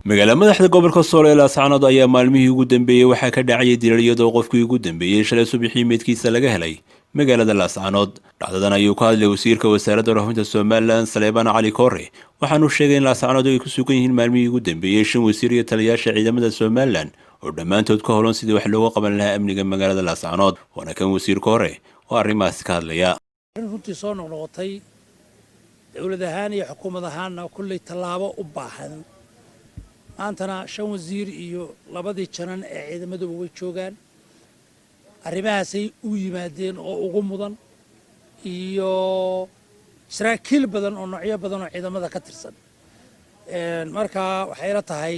Magaala madaxda gobolka Sool ee Laascaanood ayaa maalmihii ugu dambeeyey waxaa ka dhacayay dilal, iyadoo qofkii ugu dambeeyey shalay subaxii meydkiisa laga helay magaalada Laascaanood. Dhacdadan ayuu ka hadlay wasiirka wasaaradda warfaafinta Somaliland, Saleebaan Cali Koore. Waxaanuu sheegay in Laascaanood ay ku sugan yihiin maalmihii ugu dambeeyey shan wasiir iyo taliyayaasha ciidamada Somaliland oo dhammaantood ka howlan sidii wax looga qaban lahaa amniga magaalada Laascaanood. Waana kan wasiir Koore oo arrimahaasi ka hadlaya. Arrin runtii soo noqnoqotay, dowlad ahaan iyo xukuumad ahaanna kulley tallaabo u baahan. Maantana shan wasiir iyo labadii janan ee ciidamaduba way joogaan. Arrimahaasay u yimaadeen oo ugu mudan, iyo saraakiil badan oo noocyo badan oo ciidamada ka tirsan. Marka waxay la tahay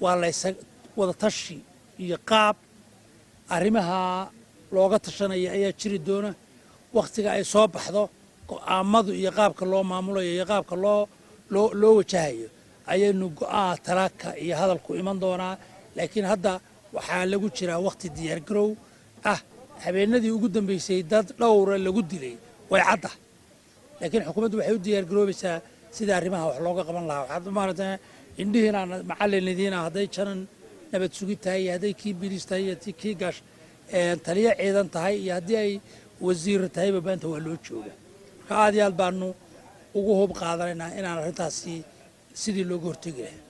waa laysa wada tashi iyo qaab arrimaha looga tashanaya ayaa jiri doona. Wakhtiga ay soo baxdo go'aamadu iyo qaabka loo maamulayo iyo qaabka loo wajahayo ayaynu go'aan talaka iyo hadalku iman doonaa. Laakiin hadda waxaa lagu jiraa wakhti diyaargarow ah. Habeenadii ugu dambeysay dad dhowra lagu dilay, way cadda, laakiin xukuumaddu waxay u diyaargaroobaysaa sida arrimaha wax looga qaban lahaa. Waxaad maarata indhihiinaan macallin idiina, hadday janan nabad sugid tahay iyo hadday kii bilis tahay iyo kii gaash taliyo ciidan tahay iyo haddii ay wasiir tahayba, maanta waa loo jooga. Marka aad iyo aad baanu ugu hub qaadanaynaa inaan arrintaasi sidii looga hortegi lahaa.